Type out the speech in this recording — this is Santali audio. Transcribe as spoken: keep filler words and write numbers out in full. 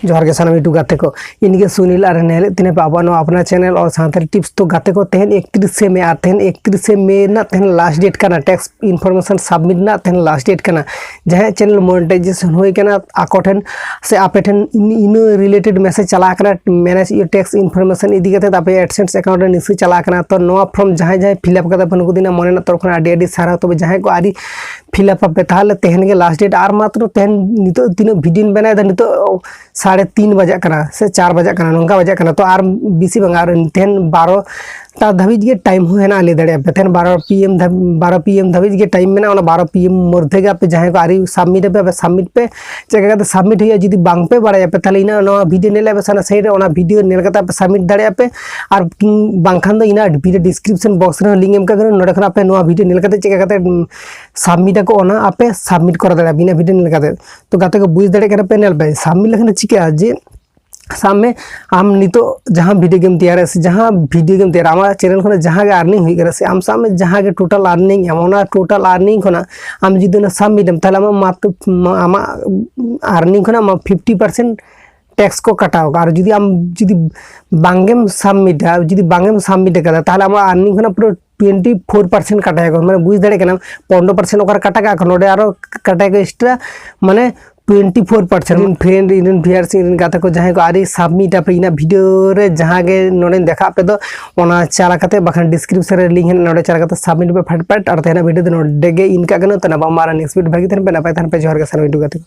ᱡᱚᱦᱟᱨ ᱜᱮ ᱥᱟᱱᱟᱢ YouTube ᱜᱟᱛᱮ ᱠᱚ, ᱤᱧ ᱜᱮ ᱥᱩᱱᱤᱞ ᱟᱨ ᱧᱮᱞᱮᱫ ᱛᱤᱧᱟᱹ ᱯᱮ ᱟᱵᱚᱣᱟᱜ ᱱᱚᱣᱟ ᱟᱯᱱᱟᱨ ᱪᱮᱱᱮᱞ ᱚᱞ ᱥᱟᱱᱛᱟᱲᱤ ᱴᱤᱯᱥ᱾ ᱛᱚ ᱜᱟᱛᱮ ᱠᱚ, ᱛᱮᱦᱮᱧ ᱮᱠᱛᱨᱤᱥᱮ ᱢᱮ, ᱟᱨ ᱛᱮᱦᱮᱧ ᱮᱠᱛᱨᱤᱥᱮ ᱢᱮ ᱨᱮᱱᱟᱜ ᱛᱮᱦᱮᱧ ᱞᱟᱥᱴ ᱰᱮᱴ ᱠᱟᱱᱟ ᱴᱮᱠᱥ ᱤᱱᱯᱷᱚᱨᱢᱮᱥᱚᱱ ᱥᱟᱵᱢᱤᱴ ᱨᱮᱱᱟᱜ ᱛᱮᱦᱮᱧ ᱞᱟᱥᱴ ᱰᱮᱴ ᱠᱟᱱᱟ᱾ ᱡᱟᱦᱟᱸᱭᱟᱜ ᱪᱮᱱᱮᱞ ᱢᱚᱱᱮᱴᱟᱭᱡᱮᱥᱚᱱ ᱦᱩᱭ ᱠᱟᱱᱟ ᱟᱠᱚ ᱴᱷᱮᱱ ᱥᱮ ᱟᱯᱮ ᱴᱷᱮᱱ ᱤᱱ-, ᱤᱱᱟᱹ ᱨᱤᱞᱮᱴᱮᱰ ᱢᱮᱥᱮᱡᱽ ᱪᱟᱞᱟᱣ ᱠᱟᱱᱟ, ᱢᱮᱱᱮᱡᱽ ᱴᱮᱠᱥ ᱤᱱᱯᱷᱚᱨᱢᱮᱥᱚᱱ ᱤᱫᱤ ᱠᱟᱛᱮ ᱟᱯᱮ AdSense ᱮᱠᱟᱣᱩᱱᱴ ᱨᱮ ᱱᱤᱥᱟᱹ ᱪᱟᱞᱟᱣ ᱠᱟᱱᱟ᱾ ᱛᱚ ᱱᱚᱣᱟ ᱯᱷᱚᱨᱢ ᱡᱟᱦᱟᱸᱭ ᱡᱟᱦᱟᱸᱭ ᱯᱷᱤᱞᱟᱯ ᱠᱟᱫᱟ ᱯᱮ ᱱᱩᱠᱩ ᱫᱤᱱᱟᱜ ᱢᱚᱱᱮ ᱨᱮᱱᱟᱜ ᱛᱚᱨᱚᱯ ᱠᱷᱚᱱ ᱟᱹᱰᱤ ᱟᱹᱰᱤ ᱥᱟᱨᱦᱟᱣ᱾ ᱛᱚᱵᱮ ᱡᱟᱦᱟᱸᱭ ᱠᱚ ᱟᱹᱣᱨᱤ ᱯᱷᱤᱞᱟᱯ ᱟᱯᱮ ᱛᱟᱦᱚᱞᱮ ᱛᱮᱦᱮᱧ ᱜᱮ ᱞᱟᱥᱴ ᱰᱮᱴ, ᱟᱨ ᱢᱟᱛᱨᱚ ᱛᱮᱦᱮᱧ ᱱᱤᱛᱚᱜ ᱛᱤᱱᱟᱹᱜ ᱵᱷᱤᱰᱤᱭᱳᱧ ᱵᱮᱱᱟᱣᱮᱫᱟ ᱱᱤᱛᱚᱜ ᱥᱟᱲᱮ ᱛᱤᱱ ᱵᱟᱡᱟᱜ ᱠᱟᱱᱟ ᱥᱮ ᱪᱟᱨ ᱵᱟᱡᱟᱜ ᱠᱟᱱᱟ, ᱱᱚᱝᱠᱟ ᱵᱟᱡᱟᱜ ᱠᱟᱱᱟ᱾ ᱛᱚ ᱟᱨ ᱵᱮᱥᱤ ᱵᱟᱝ, ᱟᱨ ᱛᱮᱦᱮᱧ ᱵᱟᱨᱚ ᱴᱟ ᱫᱷᱟᱹᱵᱤᱡ ᱜᱮ ᱴᱟᱭᱤᱢ ᱦᱚᱸ ᱦᱮᱱᱟᱜᱼᱟ, ᱞᱟᱹᱭ ᱫᱟᱲᱮᱭᱟᱜᱼᱟ ᱯᱮ᱾ ᱛᱮᱦᱮᱧ ᱵᱟᱨᱚ PM ᱫᱷᱟᱹᱵ-, ᱵᱟᱨᱚ PM ᱫᱷᱟᱹᱵᱤᱡ ᱜᱮ ᱴᱟᱭᱤᱢ ᱢᱮᱱᱟᱜᱼᱟ᱾ ᱚᱱᱟ ᱵᱟᱨᱚ PM ᱢᱚᱫᱽᱫᱷᱮ ᱜᱮ ᱟᱯᱮ ᱡᱟᱦᱟᱸᱭ ᱠᱚ ᱟᱹᱣᱨᱤ ᱥᱟᱵᱢᱤᱴ ᱟᱯᱮ, ᱟᱯᱮ ᱥᱟᱵᱢᱤᱴ ᱯᱮ᱾ ᱪᱮᱫ ᱞᱮᱠᱟ ᱠᱟᱛᱮ ᱥᱟᱵᱢᱤᱴ ᱦᱩᱭᱩᱜᱼᱟ ᱡᱩᱫᱤ ᱵᱟᱝ ᱯᱮ ᱵᱟᱲᱟᱭᱟ ᱯᱮ, ᱛᱟᱦᱚᱞᱮ ᱤᱱᱟᱹ ᱱᱚᱣᱟ ᱵᱷᱤᱰᱤᱭᱳ ᱧᱮᱞ ᱞᱮ ᱯᱮ ᱥᱟᱱᱟ ᱥᱟᱭᱤᱰ ᱨᱮ, ᱚᱱᱟ ᱵᱷᱤᱰᱤᱭᱳ ᱧᱮᱞ ᱠᱟᱛᱮ ᱟᱯᱮ ᱥᱟᱵᱢᱤᱴ ᱫᱟᱲᱮᱭᱟᱜᱼᱟ ᱯᱮ᱾ ᱟᱨ ᱠᱤᱝ-, ᱵᱟᱝᱠᱷᱟᱱ ᱫᱚ ᱤᱱᱟᱹ ᱵᱷᱤᱰᱤᱭᱳ ᱰᱤᱥᱠᱨᱤᱯᱥᱚᱱ ᱵᱚᱠᱥ ᱨᱮᱦᱚᱸ ᱞᱤᱝᱠ ᱮᱢ ᱠᱟᱜ ᱠᱟᱱᱟ, ᱱᱚᱰᱮ ᱠᱷᱚᱱ ᱟᱯᱮ ᱱᱚᱣᱟ ᱵᱷᱤᱰᱤᱭᱳ ᱧᱮᱞ ᱠᱟᱛᱮ ᱪᱮᱫ ᱞᱮᱠᱟ ᱠᱟᱛᱮ, ᱩᱢ, ᱥᱟᱵᱢᱤᱴ ᱟᱠᱚ ᱚᱱᱟ ᱟᱯᱮ ᱥᱟᱵᱢᱤᱴ ᱠᱚᱨᱟᱣ ᱫᱟᱲᱮᱭᱟᱜᱼᱟ ᱵᱤᱱᱟᱹ ᱵᱷᱤᱰᱤᱭᱳ ᱧᱮᱞ ᱠᱟᱛᱮ᱾ ᱛᱚ ᱜᱟᱛᱮ ᱠᱚ ᱵᱩᱡᱽ ᱫᱟᱲᱮᱭᱟᱜ ᱠᱟᱱᱟ ᱯᱮ, ᱧᱮᱞ ᱯᱮ ᱥᱟᱵᱢᱤᱴ ᱞᱮᱠᱷᱟᱱ ᱪᱤᱠᱟᱹᱜᱼᱟ ᱡᱮ ᱥᱟᱵ ᱢᱮ, ᱟᱢ ᱱᱤᱛᱚᱜ ᱡᱟᱦᱟᱸ ᱵᱷᱤᱰᱤᱭᱳ ᱜᱮᱢ ᱛᱮᱭᱟᱨᱟ ᱥᱮ ᱡᱟᱦᱟᱸ ᱵᱷᱤᱰᱤᱭᱳ ᱜᱮᱢ ᱛᱮᱭᱟᱨᱟ, ᱟᱢᱟᱜ ᱪᱮᱱᱮᱞ ᱠᱷᱚᱱᱟᱜ ᱡᱟᱦᱟᱸ ᱜᱮ ᱟᱨᱱᱤᱝ ᱦᱩᱭᱩᱜ ᱠᱟᱱᱟ ᱥᱮ, ᱟᱢ ᱥᱟᱵ ᱢᱮ ᱡᱟᱦᱟᱸ ᱜᱮ ᱴᱳᱴᱟᱞ ᱟᱨᱱᱤᱝ ᱮᱢ, ᱚᱱᱟ ᱴᱳᱴᱟᱞ ᱟᱨᱱᱤᱝ ᱠᱷᱚᱱᱟᱜ ᱟᱢ ᱡᱩᱫᱤ ᱚᱱᱟ ᱥᱟᱵᱢᱤᱴ ᱮᱢ, ᱛᱟᱦᱚᱞᱮ ᱟᱢᱟᱜ ᱢᱟᱛᱨᱚ, ᱟᱢᱟᱜ ᱟᱨᱱᱤᱝ ᱠᱷᱚᱱᱟᱜ ᱟᱢᱟᱜ ᱯᱷᱤᱯᱴᱤ ᱯᱟᱨᱥᱮᱱᱴ ᱴᱮᱠᱥ ᱠᱚ ᱠᱟᱴᱟᱣ ᱠᱟᱜᱼᱟ᱾ ᱟᱨ ᱡᱩᱫᱤ ᱟᱢ ᱡᱩᱫᱤ ᱵᱟᱝᱜᱮᱢ ᱥᱟᱵᱢᱤᱴᱟ, ᱡᱩᱫᱤ ᱵᱟᱝᱜᱮᱢ ᱥᱟᱵᱢᱤᱴ ᱟᱠᱟᱫᱟ, ᱛᱟᱦᱚᱞᱮ ᱟᱢᱟᱜ ᱟᱨᱱᱤᱝ ᱠᱷᱚᱱᱟᱜ ᱯᱩᱨᱟᱹ ᱴᱩᱭᱮᱱᱴᱤ ᱯᱷᱳᱨ ᱯᱟᱨᱥᱮᱱᱴ ᱠᱟᱴᱟᱭᱟᱠᱚ᱾ ᱢᱟᱱᱮ ᱵᱩᱡᱽ ᱫᱟᱲᱮᱭᱟᱜ ᱠᱟᱱᱟᱢ, ᱯᱚᱱᱨᱚ ᱯᱟᱨᱥᱮᱱᱴ ᱚᱠᱟᱨᱮ ᱠᱟᱴᱟ ᱠᱟᱜ ᱠᱚ, ᱱᱚᱰᱮ ᱟᱨᱚ ᱠᱟᱴᱟᱭᱟᱠᱚ ᱮᱠᱥᱴᱨᱟ, ᱢᱟᱱᱮ ᱴᱩᱭᱮᱱᱴᱤ ᱯᱷᱳᱨ ᱯᱟᱨᱥᱮᱱᱴ᱾ ᱤᱧ ᱨᱮᱱ ᱯᱷᱨᱮᱱᱰ, ᱤᱧ ᱨᱮᱱ ᱵᱷᱤᱭᱟᱨᱥ, ᱤᱧ ᱨᱮᱱ ᱜᱟᱛᱮ ᱠᱚ ᱡᱟᱦᱟᱸᱭ ᱠᱚ ᱟᱹᱣᱨᱤ ᱥᱟᱵᱢᱤᱴ ᱟᱯᱮ ᱤᱧᱟᱹᱜ ᱵᱷᱤᱰᱤᱭᱳ ᱨᱮ ᱡᱟᱦᱟᱸ ᱜᱮ ᱱᱚᱰᱮᱧ ᱫᱮᱠᱷᱟᱣ ᱟᱯᱮ ᱫᱚ, ᱚᱱᱟ ᱪᱟᱞᱟᱣ ᱠᱟᱛᱮ ᱵᱟᱠᱷᱟᱱ ᱰᱤᱥᱠᱨᱤᱯᱥᱚᱱ ᱨᱮ ᱞᱤᱝᱠ ᱦᱮᱱᱟᱜᱼᱟ, ᱱᱚᱰᱮ ᱪᱟᱞᱟᱣ ᱠᱟᱛᱮ ᱥᱟᱵᱢᱤᱴ ᱯᱮ ᱯᱷᱟᱴᱯᱷᱟᱴ᱾ ᱟᱨ ᱛᱮᱦᱮᱧᱟᱜ ᱵᱷᱤᱰᱤᱭᱳ ᱫᱚ ᱱᱚᱰᱮ ᱜᱮ ᱤᱱᱠᱟᱹᱜ ᱠᱟᱱᱟ᱾ ᱛᱚ ᱱᱟᱯᱟᱢ ᱟᱨ ᱱᱮᱠᱥᱴ ᱵᱷᱤᱰᱤᱭᱳ ᱵᱷᱟᱹᱜᱤ ᱛᱟᱦᱮᱱ ᱯᱮ, ᱱᱟᱯᱟᱭ ᱛᱟᱦᱮᱱ ᱯᱮ᱾ ᱡᱚᱦᱟᱨ ᱜᱮ ᱥᱟᱱᱟᱢ ᱤᱧ ᱨᱮᱱ ᱜᱟᱛᱮ ᱠᱚ᱾